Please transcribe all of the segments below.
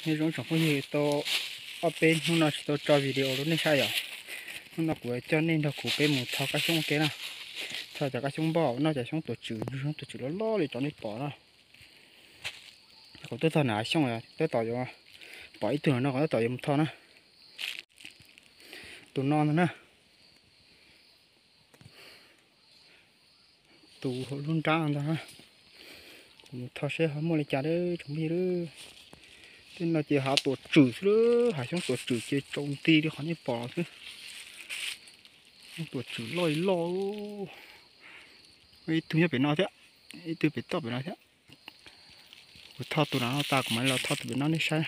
Nyob zoo tsoom phooj ywg, tau ob peb hnub no tsis tau tso video rau nej saib yom. Hnub no kuv coj nej nrog kuv peb mus tho kab xyoob ua ke na. Tho cov kab xyoob npoj, noj cov xyoob tuam tswm, xyoob tuam tswm loj loj li cov nej pom no. Kuv tuaj txog nram xyoob, tab tom yuav pom ib tug no, kuv tab tom yuav mus tho na. Tus no ntag na. Tus lub nrab ntag. Kuv mus tho seb ho muaj li cas lawm tsoom phooj ywg. Tej no ces hav tuam tswm xwb, hav xyoob tuam tswm ces tsaus nti li qhov nej pom xwb. Xyoob tuam tswm loj li loj. Ib tug nyob pem no thiab, ib tug pem toj pem no thiab. Kuv tho tus no tas kuv mam los tho tus pem no nej saib.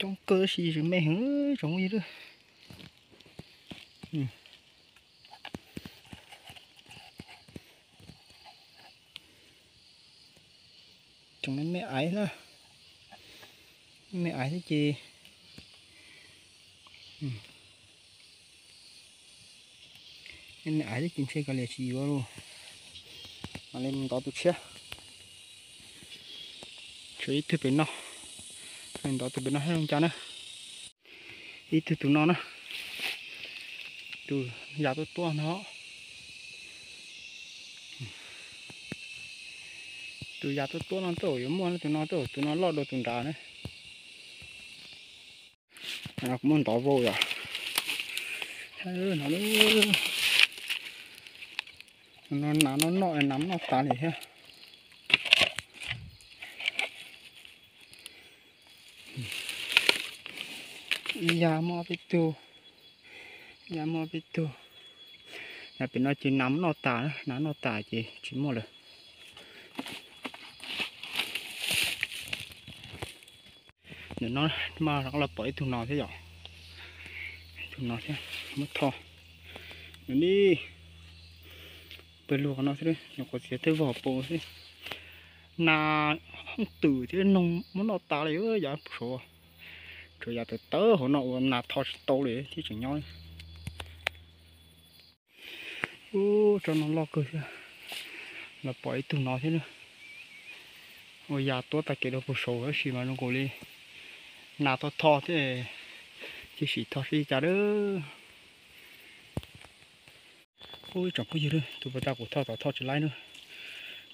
Coob kawg tab sis me heev tsoom phooj ywg. Tsoom me me aiv na, me aiv thiab ces, me aiv thiab ces ntshe kav liam tsis yuav los, mam li mus ntov tus tshiab. Tshuav ib tug pem no, ntov tus pem no thiab zoo cas na. Ib tug tus no na, tus ya tuaj tuaj no. Tus ya tuaj tuaj no tej zaum yuav muaj, tus no tej zaum tus no loj dua tus nrad na. Kuv muab ntov vau yom. No nas noj noj, nas noj tas li thiab. Ib yam muaj peb tug, ib yam muaj peb tug. Yam pem no ces nas noj tas, nas noj tas ces tsis muaj lawm. Ntawm no mas los pom ib tug no thiab yom. Ib tug no thiab, muab tho. Nws ni, pawg lug qhov no xwb, nyuam qhuav txiav thawj vog pau xwb. Nas hoob twm thiab noog muab noj tas li, yav puag saud. Tsuas yav tawv tawv hauv no uas nas tho tsis tau li thiab tseem nyob. Ub, tsob no loj kawg thiab. Los pom ib tug no thiab na. Ua yam tuab tag kev rau puag saud tab sis mas zoo nkaus li nas tho tho thiab, cia sim tho seb li cas lawm. Ub, ib tsoom phooj ywg, tus pas tas kuv tho tod tho tsis laib na.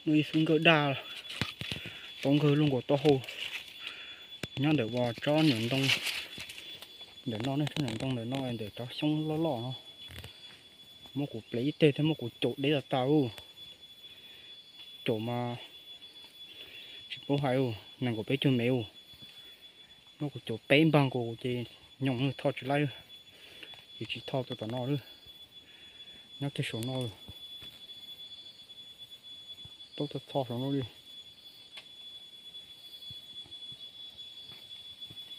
Muaj ib xub nkawj daj, tau nkawg luaj nkaus taub hau. Nyob ntawm uas tsob nyuam ntoo ntawm no ne, tsob nyuam ntoo ntawm no ntawm cov xyoob loj loj no. Muab kuv plev ib teg thiab muab kuv caum deb tas tas ub. Caum mas tsis paub hais ub, nees nkaum peb caug mev ub. Muab kuv caum peb npag nkaus ces nyoos tho tsis laib, ces tsis tho rau tom no lawm. Nyob kiag saum no, tau tau tho saum no li.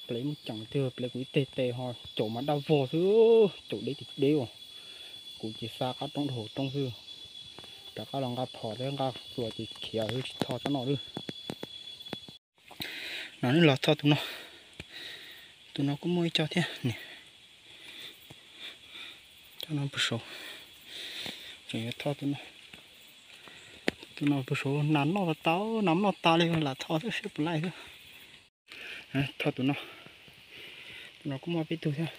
Plev muaj ceem tiag, plev kuv ib teg tes ho caum mas daj vog xwb, caum deb tim deb ub. Kuv ces xa qab roob rau hauv roob xwb, rov qab los nqa phom thiab nqa hluas ces khiav xwb tsis tho tsob no lawm. No los tho tus no, tus no kuj muaj ib co thiab. Tsob no puag saud, tseem yuav tho tus no. Tus no puag saud nas noj tas tas, nas noj tas li lam tho thiab seb puas laib thiab. Tho tus no, tus no kuj muaj peb tug thiab.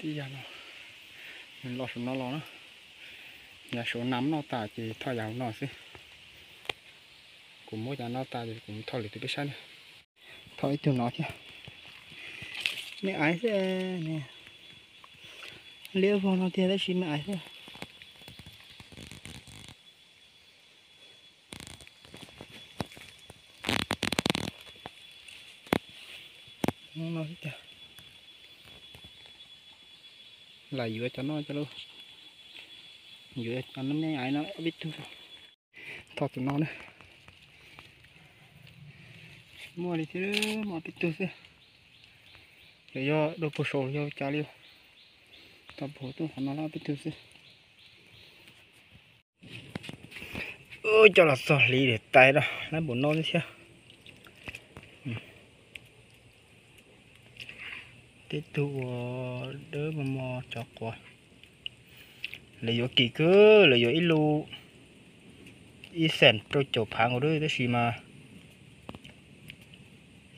Tib yam no, nws los saum no los na, yav saud nas noj tas ces tho yav hauv no xwb. Kuv muab yav no tas ces kuv tho lwm tus peb saib na. Tho ib tug no thiab, me aiv xwb, liab vog no tiag tab sis me aiv xwb. Lam yuav cov no cov lus, yuav cov no me aiv no ob peb tug. Tho tus no na, muaj li thiab, muaj ob peb tug xwb. Yog yog dua puag saud yog cas li, tho puag saud tuaj qhov no ob peb tug xwb. Coj los txog hliv daim tais rau lab npaum no thiab. Tej tug uas dawb mos mos cov quav, Lawv yuav kim kawg, lawv yuav ib lub ib xees rau caum phav nkaus, tab sis mas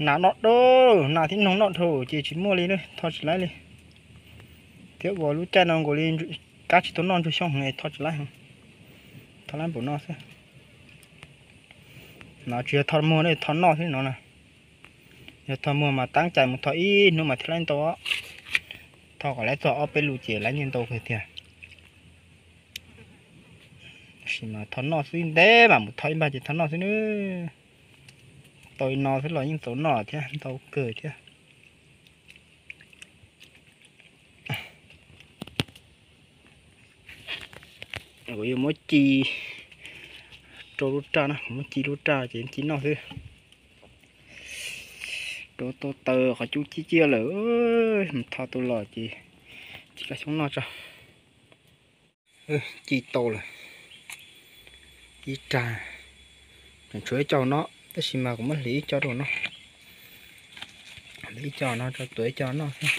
nas noj dua, nas thiab noog noj dhau ces tsis muaj li na, tho tsis laib li. Thiab ua lub caij no nkaus li kab tsis tau noj ntsuag xyoob heev, tho tsis laib heev, tho laib npaum no xwb. No tsis yog tho muag, tho noj xwb no na. Yog tho muag mas tab cai mus tho ib hnub mas thiaj laib ntau. Tho kom laib txog ob peb lus ces laib nyiaj ntau kawg tiag. Tab sis mas tho noj xwb, ntev mam mus tho ib npag ces tho noj xwb nawb. Tau li no xwb los yeej txaus noj thiab ntau kawg thiab. Kuv yuav muab ci rau lub raj na, kuv muab ci lub raj ces ci noj xwb. Rau tau taws qhov cub cib ciaj lawm, mus tho tus los ces ci kab xyoob noj tso. Ci tau lawm ib rag, tseem tshuav ib co no, tab sis mas kuv muab hliv ib co rau no, hliv ib co no rau tuav ib co noj xwb.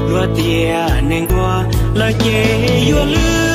Luag tias neeg ua lawm ces yuav lwj